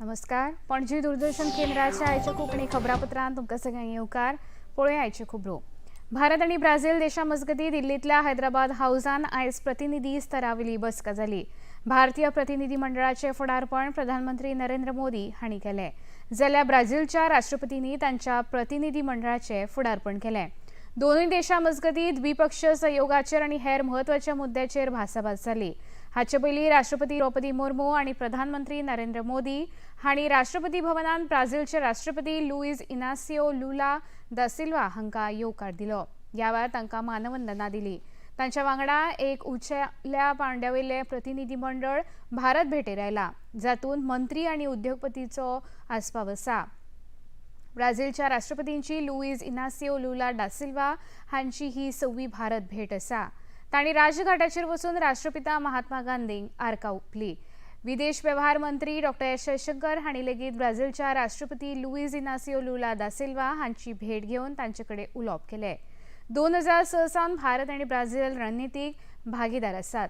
नमस्कार. पणजी दूरदर्शन केंद्राच्या आयच्या कोंकणी खबरापत्रांत तुमकां सगळ्यांक येवकार. पळोवया आयच्यो खबरो. भारत आनी ब्राझील देशा मजगतीं दिल्लींतल्या हैदराबाद हाऊसान आयज प्रतिनिधी स्तरावेली बसका जाली. भारतीय प्रतिनिधी मंडळाचे फुडारपण प्रधानमंत्री नरेंद्र मोदी हांणी केलें, जाल्यार ब्राझीलच्या राष्ट्रपतींनी तांच्या प्रतिनिधी मंडळाचे फुडारपण केलें. दोनूय देशां मजगतीं द्विपक्षीय सहयोगाचेर आनी हेर म्हत्वाच्या मुद्द्याचेर भासाभास जाली. हाचे पयलीं राष्ट्रपती द्रौपदी मुर्मू आनी प्रधानमंत्री नरेंद्र मोदी हांणी राष्ट्रपती भवनात ब्राझीलचे राष्ट्रपती लुईज इनासियो लुला दा सिल्वा हांकां येवकार दिलो. ह्या वेळार तांकां मानवंदना दिली. तांच्या वांगडा एक उंचेल्या पांवड्यावयलें प्रतिनिधी मंडळ भारत भेटेर आयला, जातूंत मंत्री आनी उद्योगपतीचो आस्पाव आसा. ब्राझीलच्या राष्ट्रपतींची लुईज इनासियो लुला डा सिल्वा हांची ही सव्वी भारत भेट आसा. तांणी राजघाटाचेर वचून राष्ट्रपिता महात्मा गांधींक आर्गां ओंपली. विदेश वेव्हार मंत्री डॉक्टर एस जयशंकर हांणी लेगीत ब्राझीलच्या राष्ट्रपती लुईज इनासियो लुला दा सिल्वा हांची भेट घेवन तांचे कडेन उलोवप केलें. 2006 सावन भारत आनी ब्राझील रणनितीक भागीदार आसात.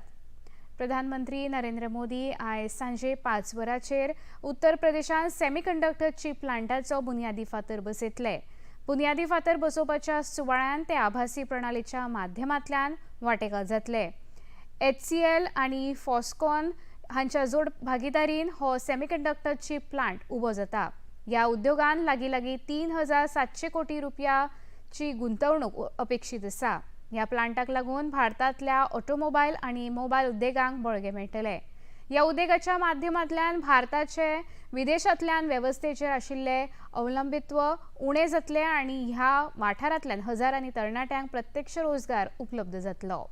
प्रधानमंत्री नरेंद्र मोदी आयज सांजे 5 वरांचेर उत्तर प्रदेशांत सेमीकंडक्टर चीप प्लांटाचो बुन्यादी फातर बसयतले. बुन्यादी फातर बसोवपाच्या सुवाळ्यान ते आभासी प्रणालीच्या माध्यमांतल्यान वांटेकार जातले. एचसीएल आनी फॉक्सकॉन हांच्या जोड भागीदारीन हो सेमीकंडक्टर चीप प्लांट उबो जाता. ह्या उद्योगान लागीं लागीं 3700 कोटी रुपयाची गुंतवणूक अपेक्षीत आसा. ह्या प्लांटाक लागून भारतांतल्या ऑटोमोबायल आनी मोबायल उद्देगांक बळगें मेळटलें. ह्या उद्देगाच्या माध्यमांतल्यान भारताचे विदेशांतल्यान वेवस्थेचेर आशिल्ले अवलंबित्व उणें जातलें आनी ह्या वाठारांतल्यान हजारांनी तरणाट्यांक प्रत्यक्ष रोजगार उपलब्ध जातलो.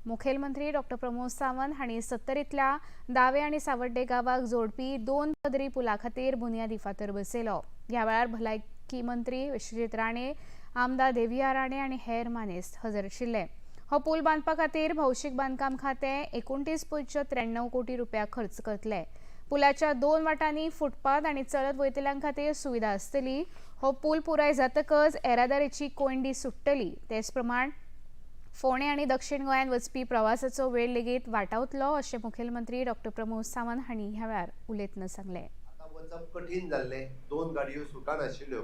मुखेलमंत्री डॉक्टर प्रमोद सावंत हांणी सत्तरींतल्या दावे आनी सावड्डे गांवाक जोडपी दोन पदरी पुला खातीर बुन्यादी फातर बसयलो. ह्या वेळार भलायकी मंत्री विश्वजीत राणे, आमदार देविया राणे आनी हेर मानेस्त हजर आशिल्ले. हो पूल बांदपा खातीर भौशीक बांदकाम खातें 29.93 कोटी रुपया खर्च करतले. पुलाच्या दोन वाटांनी फुटपाथ आनी चलत वयतल्यां खातीर सुविधा आसतली. हो पूल पुराय जातकच येरादारीची कोंयडी सुट्टली. तेच प्रमाण फोंडें आनी दक्षिण गोंयांत वचपी प्रवासाचो वेळ लेगीत वाटावतलो, अशें मुखेलमंत्री डॉक्टर प्रमोद सावंत हांणी ह्या वेळार उलयतना सांगलें. आतां वचप कठीण जाल्लें. दोन गाडयो सुटनाशिल्ल्यो.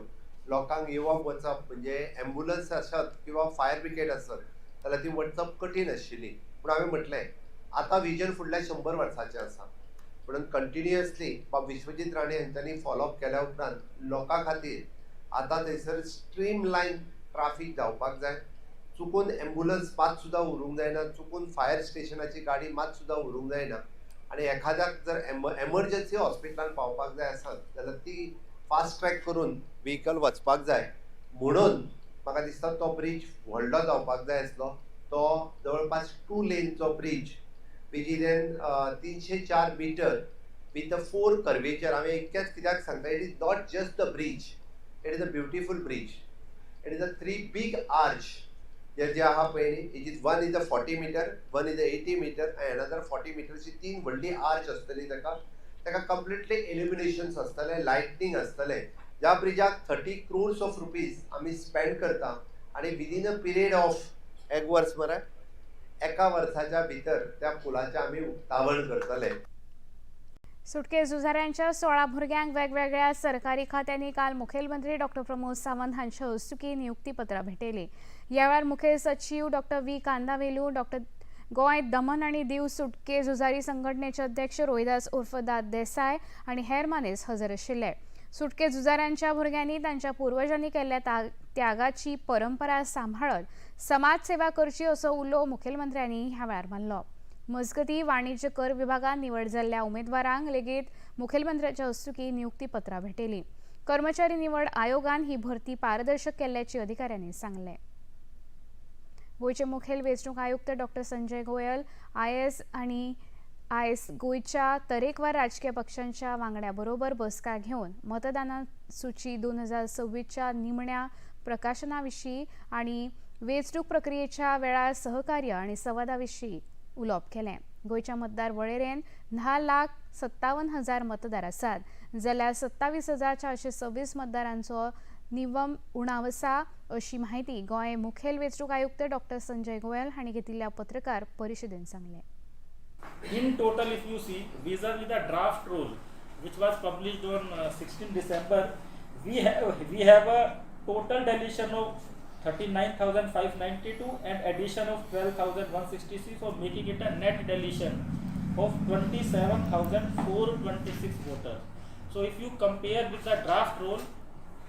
लोकांक येवप वचप म्हणजे एम्बुलन्स आसत किंवा फायर ब्रिगेड आसत जाल्यार ती वचप कठीण आशिल्ली. पूण हांवें म्हटलें, आतां विजन फुडल्या 100 वर्साचें आसा म्हणून कंटिन्युअसली बाब विश्वजीत राणे हांच्यांनी फॉलोअप केल्या उपरांत लोकां खातीर आतां थंयसर स्ट्रीम लायन ट्राफीक जावपाक जाय. चुकून एम्बुलन्स मात सुद्दां उरूंक जायना, चुकून फायर स्टेशनाची गाडी मात सुद्दां उरूंक जायना आनी एखाद्याक जर एमर्जन्सी हॉस्पिटलान पावपाक जाय आसत जाल्यार ती फास्ट ट्रॅक करून व्हिकल वचपाक जाय. म्हणून म्हाका दिसता तो ब्रीज व्हडलो जावपाक जाय आसलो. तो जवळपास टू लेनचो bridge which is N 304 metre with a four curvature. हांवें इतकेंच कित्याक सांगता, it is not just the bridge, it is a beautiful bridge. It is a three big arch जे जे आहा पळय न्ही, it is one is a 40 meter, one is a 80 meter आनी another 40 मिटरची. तीन व्हडली arch आसतली ताका. ताका कंप्लिटली इल्युमिनेशन्स आसतलें, लायटनींग आसतलें. ज्या ब्रिजाक 30 क्रोर्स ऑफ रुपीज आमी स्पेंड करता आनी विदीन अ पिरियड ऑफ एक वर्स मरे, एका वर्साच्या भितर त्या पुलाचें आमी उक्तावण करतले. सुटके झुजाऱ्यांच्या 16 भुरग्यांक वेगवेगळ्या सरकारी खात्यांनी काल मुखेलमंत्री डॉक्टर प्रमोद सावंत हांच्या हस्तुकीं नियुक्तीपत्रां भेटयलीं. ह्या वेळार मुखेल सचीव डॉक्टर व्ही कांदावेलू, डॉक्टर गोंय दमन आनी दीव सुटके झुजारी संघटनेचे अध्यक्ष रोहिदास उर्फ दाद देसाय आनी हेर मानेस्त हजर आशिल्ले. सुटके झुजाऱ्यांच्या भुरग्यांनी तांच्या पुर्वजांनी केल्ल्या त्यागाची परंपरा सांबाळत समाजसेवा करची, असो उलो मुखेलमंत्र्यांनी ह्या वेळार मारलो. मजगतीं, वाणिज्य कर विभागात निवड जाल्ल्या उमेदवारांक लेगीत मुखेलमंत्र्याच्या हस्तुकीं नियुक्तीपत्रां भेटयलीं. कर्मचारी निवड आयोगान ही भरती पारदर्शक केल्ल्याची अधिकाऱ्यांनी सांगलें. गोंयचे मुखेल वेंचणूक आयुक्त डॉक्टर संजय गोयल आयएएस आनी आयज गोंयच्या तरेकवार राजकीय पक्षांच्या वांगड्या बरोबर बसका घेवन मतदाना सुची 2026च्या निमण्या प्रकाशना विशीं आनी वेंचणूक प्रक्रियेच्या वेळार सहकार्य आनी संवादा विशीं उलोवप केलें. गोंयच्या मतदार वळेरेन 10,57,000 मतदार आसात, जाल्यार 27,426 मतदारांचो निवम उणाव आसा, अशी माहिती गोंय मुखेल वेंचणूक आयुक्त डॉक्टर संजय गोयल हांणी घेतिल्ल्या पत्रकार परिशदेंत सांगलें. In total, if you see vis-a-vis the draft roll, which was published on 16 December, we have a total deletion of 39,592 and addition of 12,166, so making it a net deletion of 27,426 voters. So if you compare with the draft roll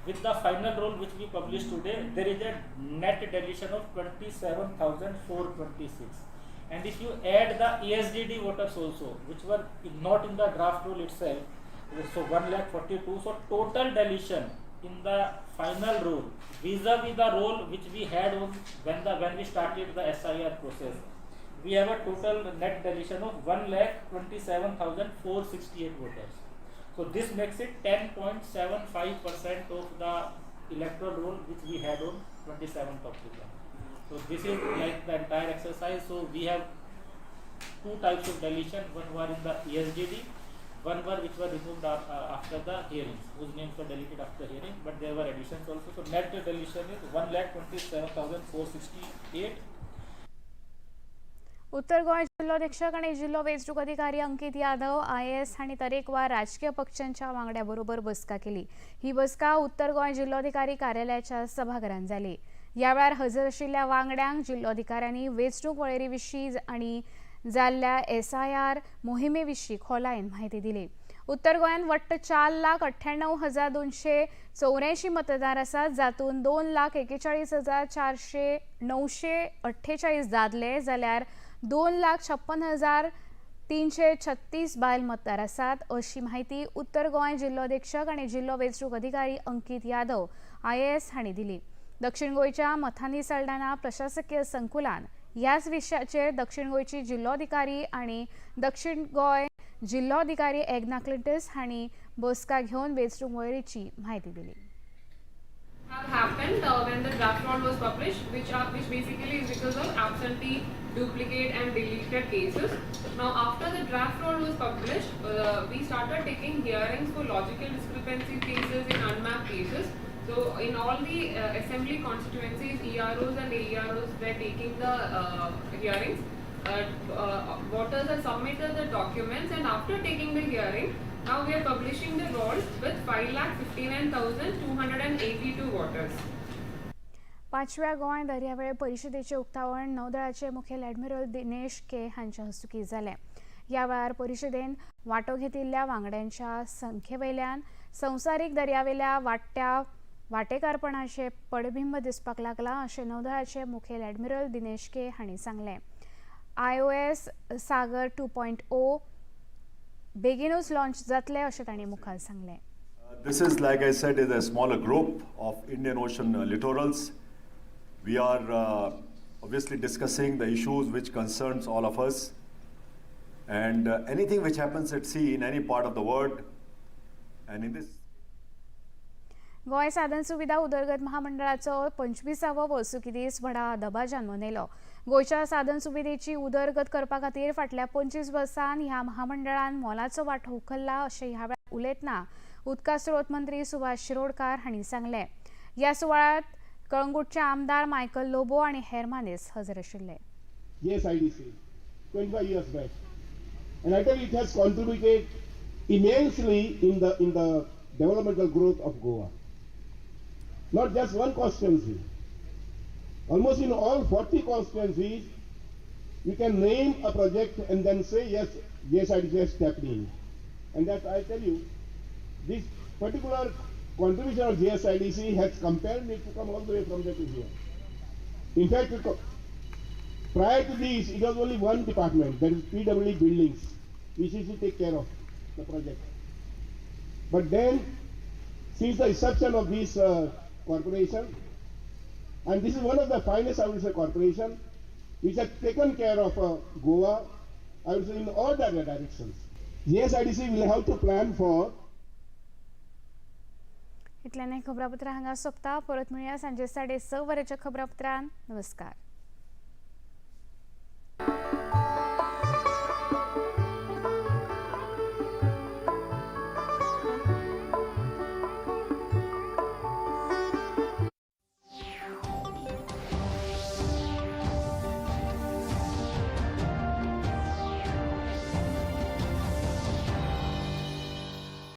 with the final roll which we published today, there is a net deletion of 27,426. And if you add the ESDD voters also, which were not in the draft roll itself, so 1,42,000. So total deletion in the final roll vis-a-vis the roll which we had on when we started the SIR process, we have a total net deletion of 1,27,468 voters. So this makes it 10.75% of the electoral roll which we had on 27th of December. So this is like the entire exercise. So we have two types of deletion. One were in the ESDD, one were which were removed after the hearings, whose names were deleted after hearing, but there were additions also. So net deletion is 1,27,468. उत्तर गोंय जिल्लोधिक्षक आनी जिल्लो वेंचणूक अधिकारी Ankit Yadav IAS हांणी तरेकवार राजकीय पक्षांच्या वांगड्या बरोबर बसका केली. ही बसका उत्तर गोंय जिल्लोधिकारी कार्यालयाच्या सभाघरांत जाली. ह्या वेळार हजर आशिल्ल्या वांगड्यांक जिल्लोधिकाऱ्यांनी वेंचणूक वळेरी विशीं आनी जाल्ल्या एसआयआर मोहिमे विशीं खोलायेन म्हायती दिली. उत्तर गोंयांत वट्ट 4,98,284 मतदार आसात, जातूंत 2,41,400 948 दादले जाल्यार 2,56,336 बायल मतदार आसात, अशी म्हायती उत्तर गोंय जिल्लोधिक्षक आनी जिल्लो वेंचणूक अधिकारी अंकित यादव आयएएस हांणी दिली. दक्षिण गोंयच्या मथानी सल्डाना प्रशासकीय संकुलान ह्याच विशयाचेर दक्षिण गोंयची जिल्लोधिकारी आनी दक्षिण गोंय जिल्लोधिकारी एग्ना क्लिटस हांणी बसका घेवन वेंचणूक वळेरीची म्हायती दिली. Have happened when the draft roll was published, which basically is because of absentee, duplicate, and deleted cases. Now, after the draft roll was published, we started taking hearings for logical discrepancy cases in unmapped cases. So, in all the assembly constituencies, EROs and AEROs were taking the hearings. Voters have submitted the documents, and after taking the hearing, now we are publishing the rolls with 5,59,282 voters. पांचव्या गोंय दर्यावेळ परिशदेचें उक्तावण नौदळाचे मुखेल admiral Dinesh K हांच्या हस्तुकीं जालें. ह्या वेळार परिशदेन वांटो घेतिल्ल्या वांगड्यांच्या संख्येवयल्यान संवसारीक दर्यावेल्या वाडट्या वांटेकारपणाचें पडबिंब दिसपाक लागलां, अशें नौदळाचे मुखेल ॲडमिरल दिनेश के हांणी सांगलें. आयओएस सागर 2.0 बेगीनूच लॉन्च जातले, अशें तांणी मुखार सांगलें. This is, like I said, is a smaller group of Indian Ocean littorals. We are obviously discussing the issues which concerns all of us, and anything which happens at sea in any part of the world, and in this. Goa साधन सुविधा उदरगत महामंडळाचो 25वो वर्सुकी दीस व्हडा दबाज्यान मनयलो. गोंयच्या साधन सुविधेची उदरगत करपा खातीर फाटल्या 25 वर्सांत ह्या महामंडळान मोलाचो वांटो उखल्ला, अशें ह्या वेळार उलयतना उदका स्रोत मंत्री सुभाष शिरोडकार हांणी सांगलें. ह्या सुवाळ्यांत कळंगूटचे आमदार मायकल लोबो आनी हेर मानेस्त हजर आशिल्ले. GSIDC 25 years back. And I tell you, it has contributed immensely in the developmental growth of Goa. Not just one constituency. Almost in all 40 constituencies, you can name a project and then say, "Yes, GSIDC has stepped in." And that I tell you, this particular contribution of GSIDC has compelled me to come all the way from there to here. In fact, prior to this, it was only one department, that is PWD Buildings, which used to take care of the project. But then, since the inception of this corporation, and this is one of the finest, I would say, corporation, which has taken care of Goa, I would say, in all the directions. GSIDC will have to plan for इतल्यान हें खबरापत्र हांगा सोंपता. परत मेळया सांजे 6:30 वरांच्या खबरापत्रान. नमस्कार.